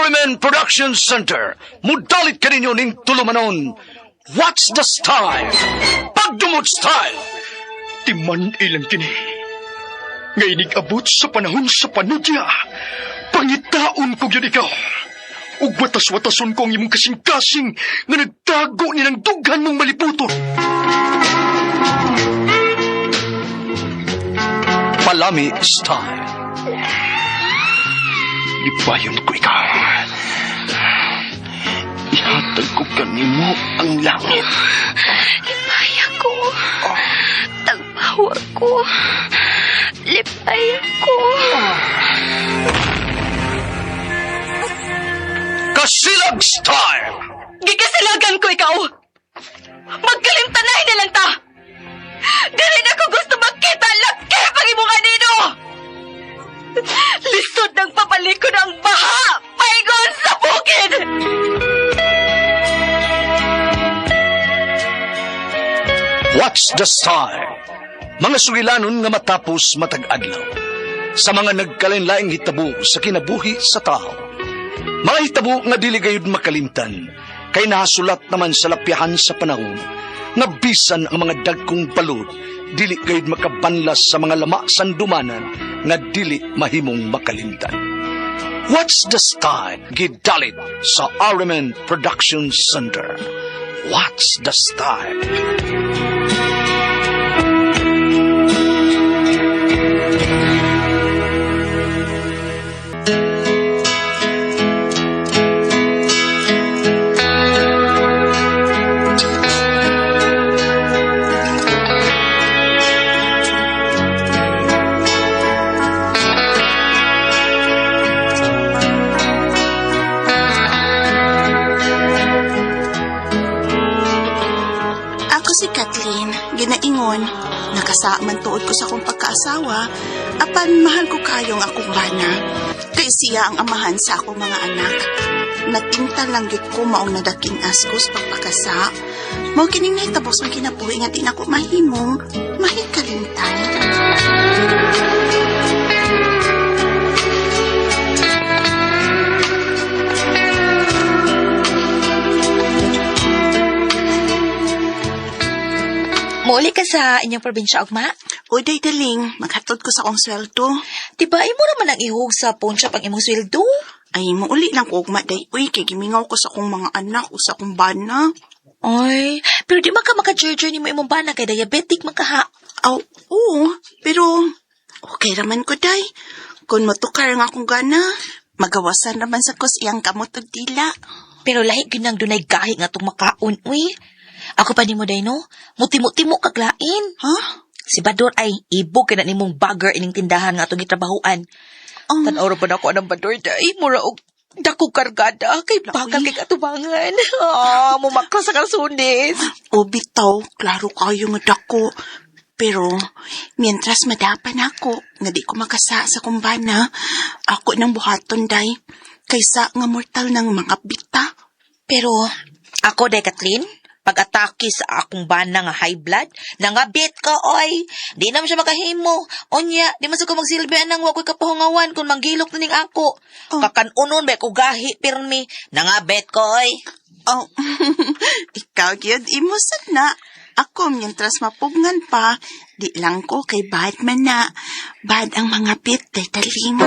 RMN Production Center, mudalit kaninyo ning tulumanon. What's the style? Pagdumot style! Timan ilang kini. Nga inig-abot sa panahon sa panudya, pangitaon ko gyud ikaw. Ug watas-watason ko ang imong kasing-kasing nga nagtago ni ng dughan mong maliputon. Palami style. Lipayon ko ikaw. Ihatag ko kanimo ang langit. Lipay ako. Tagpawa ko. Lipay ako. Kasilag style! Gikasilagan ko ikaw! Magkalimtanay na lang ta! Dili na ko gusto makita laki pag imong anino! Lisod ng pabalik ko ng baha! Paingon sa bukid! What's the style? Mga sugilanon nga matapos matag adlaw. Sa mga nagkalain-laing hitabo sa kinabuhi sa tao. Mga hitabo nga dili gayud makalimtan, kay nahasulat naman sa lapyahan sa panahon, nga bisan ang mga dagkong balod, dili gayud makabanlas sa mga lama sandumanan nga dili mahimong makalimtan. What's the style? Gidalit sa RMN Production Center. What's the style? Ako si Kathleen, ginaingon. Nakasaman tuod ko sa akong pagkaasawa, apan mahal ko kayong akong bana. Kay siya ang amahan sa akong mga anak. Natinta lang gyud ko maong nadakin asko sa pagpakasa. Mao kining nahitabo sa kinabuhi nga di nako mahimong mahikalimtan. Muuli ka sa inyong probinsya, Ugma? O day daling, maghatod ko sa akong sweldo. Diba, imo naman ang ihog sa pawn shop ang imong sweldo? Ay, muuli lang ko ugma day. Uy, kay gimingaw ko sa akong mga anak o sa akong bana. Ay, pero di man ka maka-joy nimo imong bana kay diabetic man ka ha. Aw, oo, pero okay raman ko, day. Kung matukar nga akong gana, magawasan raman sa kos iyang kamot og dila. Pero lahi gyud nang dunay gahi nga tong makaon, uy. Ako pa nimo day no, mutimo-timo kag lain. Ha? Si Bador ay ibog kay na nimong bagger ining tindahan nga atong gitrabahuan. Oh, Tan-aw ra pa nako anang Bador day, mura og dako kargada kay bakal kay katubangan. Ah, mumakla sa kalsunis. o bitaw, klaro kayo nga dako. Pero, mientras madapan ako, nga di ko makasa sa kumbana, ako nang buhaton, day. Kaysa nga mortal ng mga bita. Pero ako day Kathleen, pag-atake sa akong bana nga high blood, nangabit ka oy. Di naman siya makahimo. Unya, di man sa ko magsilbi anang wa ko'y kapahungawan kung manggilok na ning ako. Oh. Kakanunon ba ko gahi pirmi. Nangabit ko oy. Oh, ikaw gyud imo sad na. Ako mientras mapugnan pa, di lang ko kay bad man na. Bad ang mga pit day talim.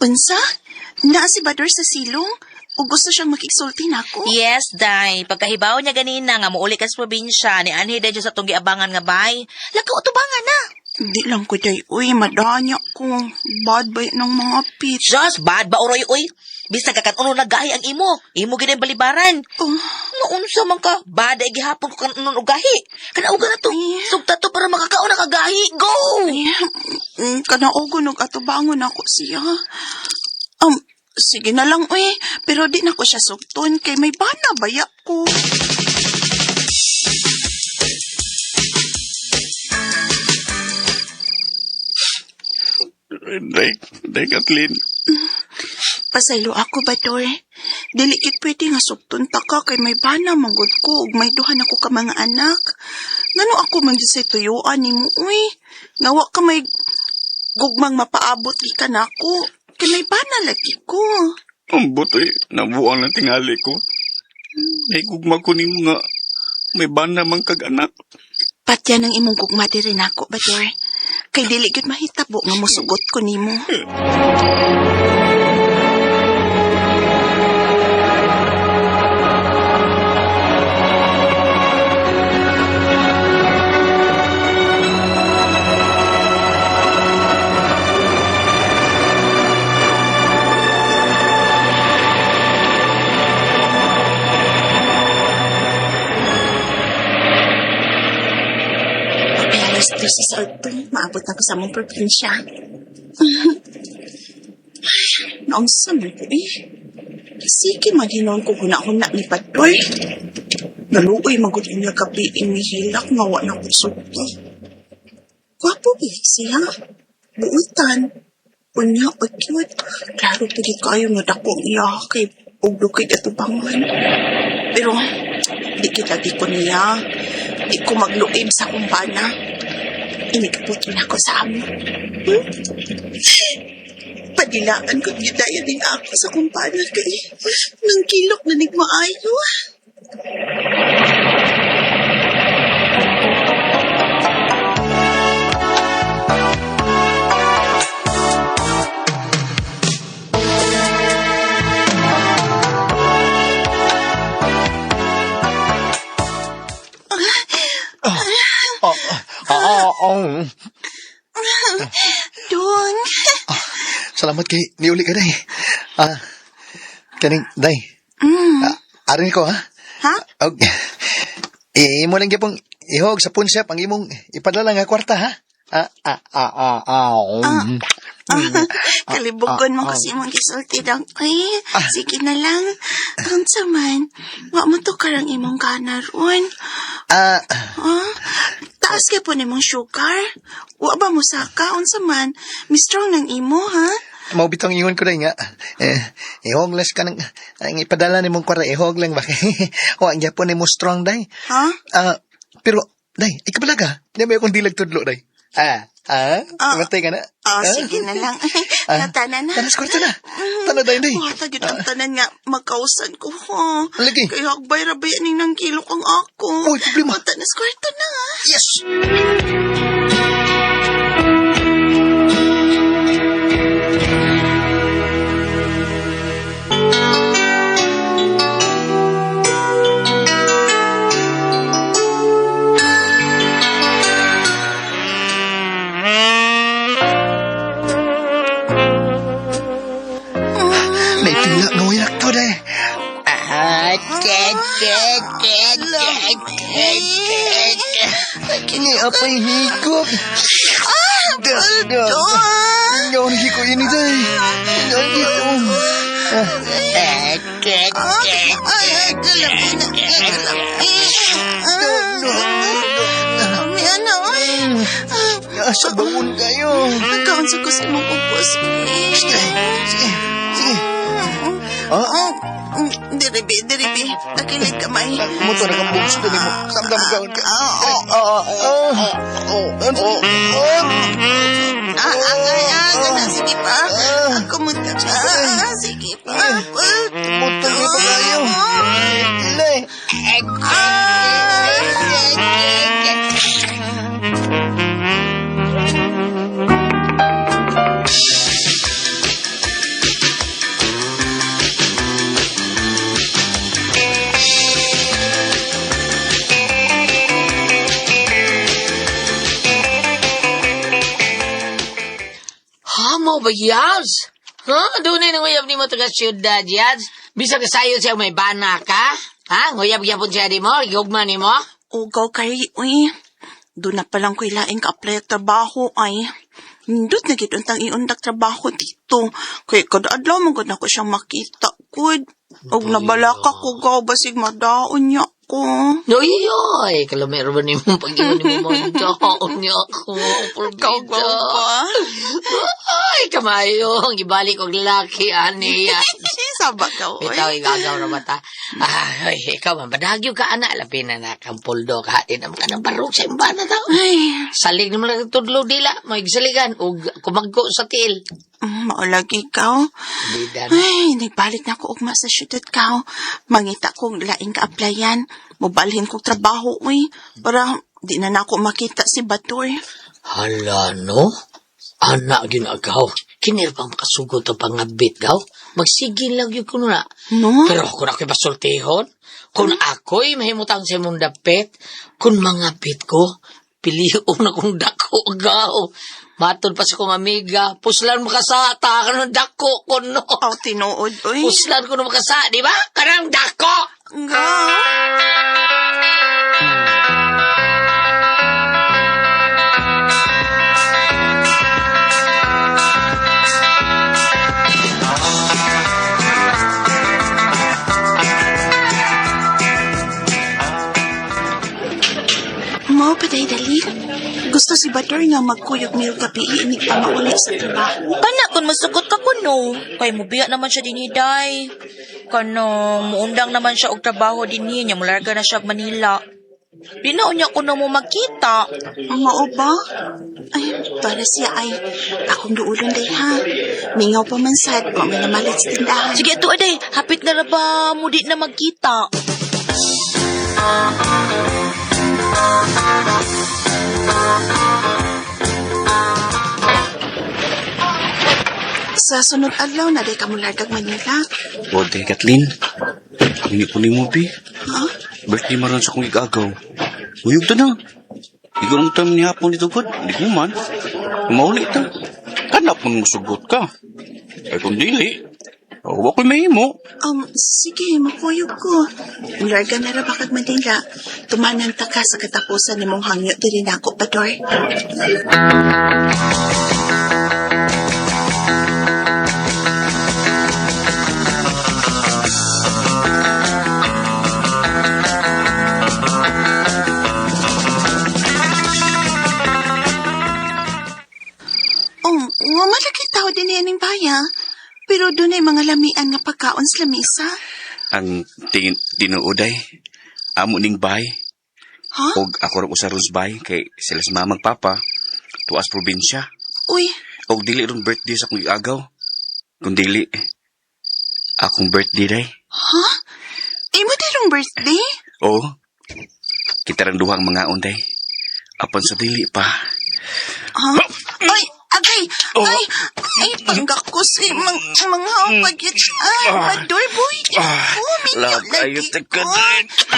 Unsa? Naa si Bador sa silong? O gusto siyang makigsulti nako? Yes, day. Pagkahibaw niya ganina nga muuli ka sa probinsya, ni anhi day sa atong giabangan nga bay. Lakaw tubangan na. Di lang ko day. Uy, madanya ko. Bad ba ng mga pit? Just bad ba uroy oy. Bisag kakanunon na gahi ang imo. Imo gid ang balibaran. Oh, Naunsa man ka, bada gihapon ko kanon og gahi. Kanauga na to. Sugta to para makakaon na kagahi. Go! ay, kanaogon og atubangon ako siya. Sige na lang, uy. Pero di na ko siya sugton kay may bana baya ko. Day, day Kathleen. Pasaylo ako, Bador. Dili kit pwede nga supton ta ka kay may bana manggod ko ug may duha na ko ka mga anak. Ngano ako man gyud say tuyuan nimo uy. Nga wa ka may gugmang mapaabot gikan nako. Kay may bana lagi ko. Ang butoy, nabuang lang tingali ko. May gugma ko nimo nga may bana man kag anak. Patya ng imong gugma diri nako, Bador. Kay dili gyud mahitabo nga mosugot ko nimo. Papi, alas 3 sa alto. Maabot na ko sa among probinsya. Noong sa man ko eh. Sige, maginoon ko huna-huna ni Padoy. Naluoy magod niya gabi inihilak nga wa na ko sugto. Gwapo ba siya? Buutan. Unya, pag-cute. Klaro pagit kayo nga dako ang iya kay og dukay atubangan. Pero, di kita di ko niya. Di ko magluib sa akong bana. Inigabot na ako sa amo. Padilaan ko gidaya din ako sa kumpana kay nang kilok na nigmaayo. Ah, ah, ah, Dong, Salamat kay niuli ka, day. Ah, kaning, day. Ah, arin ko, ha? Ha? Og, imo lang gyapong ihog sa punsyap ang imong ipadala nga kwarta, ha? Ah, ah, ah, ah, ah. mm. Kalibugon mo kasi imong gisulti dong. Ay, sige na lang. Unsa man, wa mo to karang imong gana ron. Ah, Ah, taas kay po nimong sugar. Wa ba mo saka unsa man? Mistrong ng imo, ha? mao bitong ingon ko day nga. Eh, ihog las ka ng ang ipadala nimong kwarta ihog lang ba? Wa gyapon nimo strong day. Ha? Ah, pero day, ikaw ka. Di mo akong dilag tudlo day. Ah, ah, Ah. matay ka na. Ah, sige na lang. Natana na. Tanas kwarta na. Tana day day. Wata gyud ang tanan nga makausan ko ha. Lagi. Kay hagbay ra ba yan ng kilo kang ako. Uy, problema. Wata na kwarta na. Yes. Naipila nga uyak to day. Ah, ke ke ke ke ke ke. Kini apay higop. Ah, da, da. Ngaw na hiko ini day. Ngaw hiko. Ah, ke ke. Ay, ay, kalabi na. Kalabi. Ami, ano, ay. Asa bangon kayo? Nagkaunsa ko sa imong ubos. Sige, sige, sige. Ah, Oh, diribi, diribi. Takilid kamay. Motor na kang bugs ko nimo. Samtang magkaon ka. Ah, oh, Ah, ah, oh, oh, oh. Ah, ah, ah, ah, gana, sige pa. Ako mo ah, ah, sige pa. Motor ni pa kayo. Ilay. Ha, mo ba yas? Ha? Doon na nguyab ni mo taga siyudad, yas. Bisag sayo siya may bana ka. Ha? Nguyab gyapon siya di mo? Gugma ni mo? Ugaw kay, uy. Doon na palang ko ilaing ka-apply at trabaho ay. Nindot na gid untang iundak trabaho dito. Kay kada adlaw man gud nako siyang makita gud. Og nabalaka ko gaw basig madaon niya ko. ko. Uy, oy, kalamero ba ni mong pag-iwan ni mo Taon niya ako, Ikaw pulbida. pa. Ay, kamayo, ang gibalik og lalaki, ani. Saba ka, oy. Bitaw, igagaw na mata. Ay, ikaw man, badagyo ka, ana. Lapi na na kang puldo ka. Di naman ka ng barog sa imbana tao. Ay, Salig naman lang tudlo dila, maigsaligan, ug kumagko sa tiil. Maulag ikaw. Bida na. Ay, nagbalik na ako ugma sa syudad ka. Mangita kong laing ka-applyan. Mubalhin kong trabaho, uy. Para di na nako makita si Batur. Hala, no? Ana, ginagaw. Kinir pang makasugot ang pangabit, gaw. Magsigil lang yun kuno na. No? Pero kung ako'y pasultihon, kung ako'y mahimutang sa imong dapit, kung mga pit ko, pilion akong dako, gaw. Matod pa sa kong amiga, puslan makasa, ta ka ng dako ko, no. Aw, tinuod, uy. Puslan ko no makasa, di ba? Kanang dako! Gaw. Mao pa day dali. Gusto si Bador nga magkuyog mil gabi inig pa mauli sa trabaho. Kana kung masugot ka kuno, kay mubiya naman siya dinhi day. Kanang muundang naman siya og trabaho dinhi nya mularga na siya og Manila. Di na unya kuno mo magkita. Mao ba? Ay, para siya ay akong duulon day ha. Mingaw pa man sad, wa man namalit sa tindahan. Sige ato aday, hapit na ra ba mo di na magkita? Sa sunod adlaw na day ka mulargag Manila. O, day, Kathleen. Hindi ko ni mo, bi. Ha? Birthday maron sa kong igagaw. Uyog ta na. Ikaw nang tam ni hapon dito, God. Hindi ko man. Mauli ta. Kanap mong musugot ka. Ay, kung dili, wa ko'y mahimo. Sige, makuyog ko. Mularga na ra ba kag Manila? Tumanan ta ka sa katapusan nimong hangyo diri nako, Bador. Oh, nga malaki tao din ining baya. Pero doon ay mga lamian nga pagkaon sa lamisa. Ang tingin tinuoday, amo ning bay. Ha? Og ako rin usa ron sa bay kay sila sa mamang papa. Tuas probinsya. Uy, Og dili ron birthday sa akong igagaw. Kung dili, akong birthday day. ha? Imo dirong birthday? Oo. Kita rin duhang mga unday. Apan sa dili pa. Ha? Ay, agay! Oh. Ay, ay, panggakos eh, mang, mga pagit. Ay, Bador, boy. Oh, minyo Love kayo lagi taga. ko.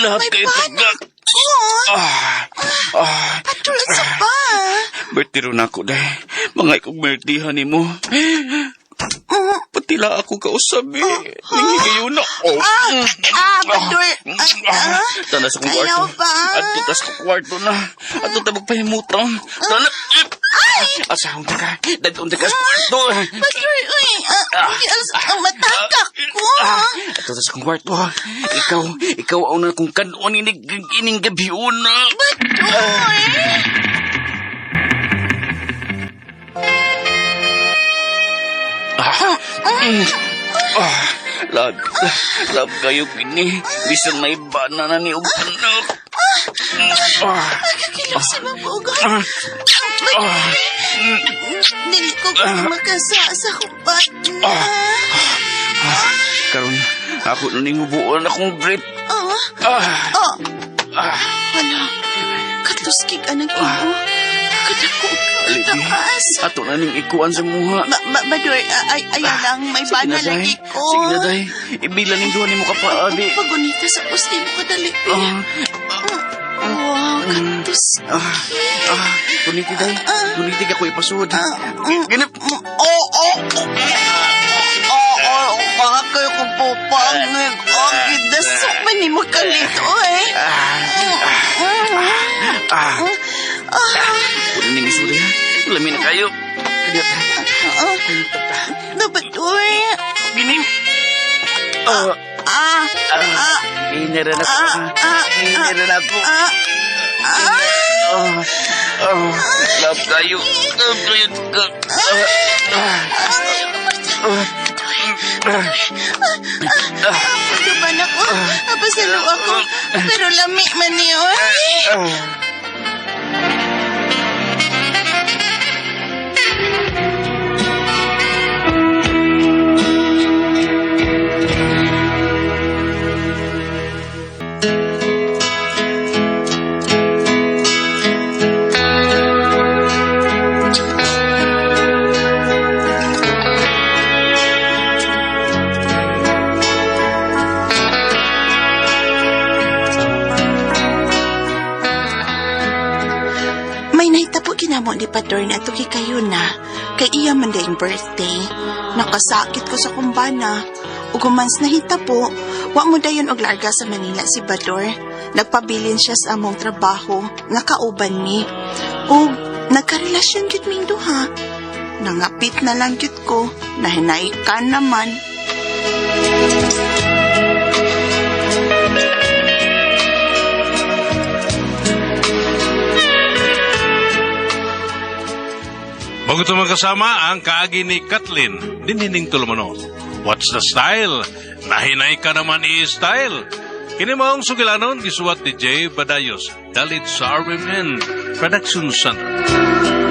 Love May kayo bana taga. ko. Ah, ah, Bador, sa ba? birthday ron ako day. Mga ikong birthday mo. Patila ako kausap eh. Ningi kayo na. Oh. Ah, ah, Bador. Ay, ah. Tana sa kong kwarto. Ayaw ba? Adto ta sa kong kwarto na. Adto ta magpahimutang. Tana. Asahon ta ka. Dadon ta ka sa kwarto. Bador, uy. Ah, uy, ang mataka ko. Ah, Adto ta sa kong kwarto. Ikaw, ikaw ang na kong kanon ining, ining gabi una. Bador. Ah, mm. Ah, love, love kayo kini. Bisan may bana na ni og anak. Ah, Nagkakilap si Mang Bugoy. ah, Bador, dili ko makasa sa kupat na. karon ako na ning hubuon akong brief. Ah, Ah, ah. ah. Wala. Katuskig anang imo. Kadako Aligi. kataas. Ato na ning ikuan sa muha. Ma, ma, Badoy, ay, ay, lang, may Sige bana na, day. lagi ko. Sige na, day. Ibila ning duha nimo kapaadi. Pagunita sa pusti mo kadali. Ah, Wow, katuskig. ah, ah. Kuniti, day. Kuniti ka ko ipasuod. Ganap. Oo, oo, oo, oo, baka kayo kung pupangin. Oh, gidasok man ni mo kalito eh. Ah, Ah, kunin ning isuod, ha. Lami na kayo. Ganap. ah, Badoy. Gini. Ah. Ah, ah, Hinira na ko. ah, ah, Hinira na ko. ah, ah. Oh, oh, love kayo. Love kayo. Ah, Duman ako. Pasalo ako. Pero lami man niyo. ah. May nahitabo kinamo ni Pador na tuki kayo na. Kay iya man dayong birthday. Nakasakit ko sa kumbana. Ug humans nahitabo, wa mo dayon og larga sa Manila si Bador. Nagpabilin siya sa among trabaho, nga kauban mi. Ug nagkarelasyon gyud ming duha. Nangapit na lang gyud ko, nahinaikan naman. Bago ito magkasama ang kaagi ni Kathleen, dinining tulumanon. What's the style? Nahinay ka naman i-style. Kini maong sugilanon, gisuwat ni Jay Badayos, dalit sa RMN Production Center.